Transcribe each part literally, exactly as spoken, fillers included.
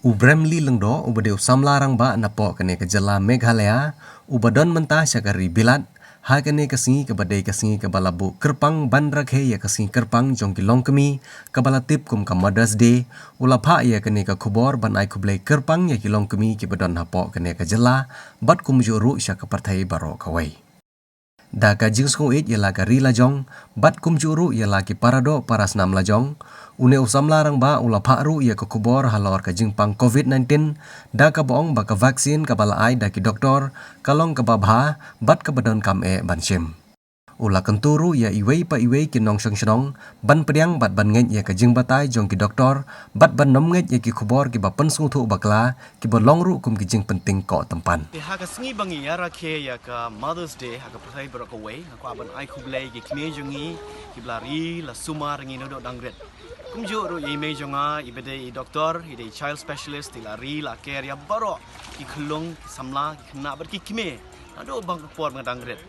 U Bramley Lyngdoh, uba dei u samla rangbah napoh kane ka jylla Meghalaya, uba don mynta sha ka ri Bilat, ha kane ka sngi kaba dei ka sngi kaba la buh kyrpang ban rakhe ïa ka sngi kyrpang jong ki longkmie, kaba la tip kum ka Mother's Day, u la phah ïa kane ka khubor ban ai khublei kyrpang ïa ki longkmie kiba don hapoh kane ka jylla, bad kumjuh ruh sha ka pyrthei baroh kawei. Da ka jingsngewbha ïa la ka ri lajong, bad kumjuh ruh ïa la ki paradoh parasnam lajong, une u samla rangbah u la phah ruh ïa ka khubor halor ka jingpang COVID nineteen, da kaba ong ba ka vaccine kaba la ai da ki doktor, ka long kaba bha, bad kaba donkam eh ban shim. U la kyntu ruh ïa iwei pa iwei ki nongshong shnong, ban pdiang bad ban ngeit ïa ka jingbatai jong ki doktor, bad ban nym ngeit ïa ki khubor kiba pynsngewthuh bakla, kiba long ruh kum ki jingpynting koh tympan. Te ha ka sngi ba ngi ïa rakhe ïa ka Mother's Day, ha ka pyrthei baroh kawei, nga kwah ban ai khublei ki kmie jong ngi, kiba la ri, la sumar ïa ngi naduh dang rit. Kumjuh ruh ïa i mei jong nga, iba dei i doktor, i dei child specialist, i la ri, la care ïa baroh, ki khyllung, ki samla, ki khynnah, bad ki kmie, naduh bang ka por ba nga dang rit.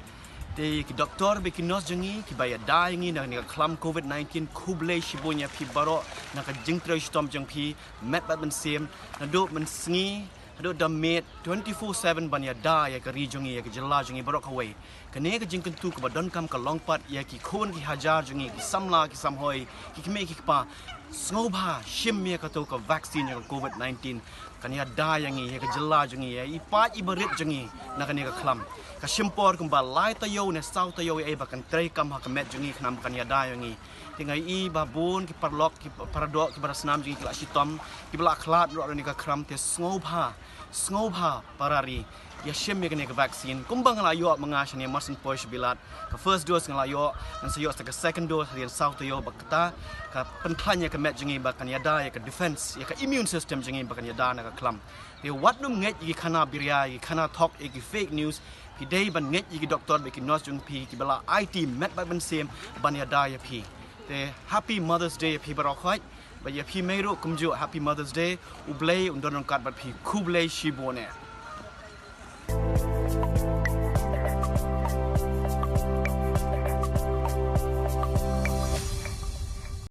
Te ki doktor bad ki nurse jong ngi, kiba ïada ïa ngi na kane ka khlam COVID nineteen, khublei shibun ïa phi baroh, na ka jingtrei shitom jong phi, met bad mynsiem, naduh mynsngi, haduh da miet, twenty-four seven ban ïada ïa ka ri jong ngi, ïa ka jylla jong ngi baroh kawei. Kane ka jingkyntu kaba donkam ka long pat ïa ki khun ki hajar jong ngi, ki samla, ki samhoi, ki kmie ki kpa, sngewbha, shim ïa kato ka vaccine ïa ka COVID nineteen. Kan ïada ïa ngi, ïa ka jylla jong ngi, ïa i paid i barit jong ngi, na kane ka khlam. Ka shim por kumba lai taïew ne saw taïew ïa ba kan treikam ha ka met jong ngi khnang ba kan ïada ïa ngi. Te nga i ba bun ki paralok, ki paradoh, ki parasnam jong ngi ki la shitom, kiba la khlad ruh na kane ka khlam te sngewbha, sngewbha para ri. Ïa shim ïa kane ka vaccine, kumba nga la ïoh ma nga shane mar syn poi sha Bilat. Ka first dose nga la ïoh, ngan sa ïoh sa ka second dose, hadien saw taïew ba kata, ka pynkhlaiñ ïa ka met jong ngi ba kan ïada ïa ka defense, ïa ka immune system jong ngi ba kan ïada na ka khlam. Te wat nym ngeit ïa ki khana biria, ïa ki khana thok, ïa ki fake news, phi dei ban ngeit ïa ki doktor bad ki nurse jong phi, kiba la aiti met bad mynsiem, ban ïada ïa phi. Te happy Mother's Day ïa phi baroh khoit, bad ïa phi mei ruh kumjuh happy Mother's Day, U Blei un don ryngkat bad phi, khublei shibun eh.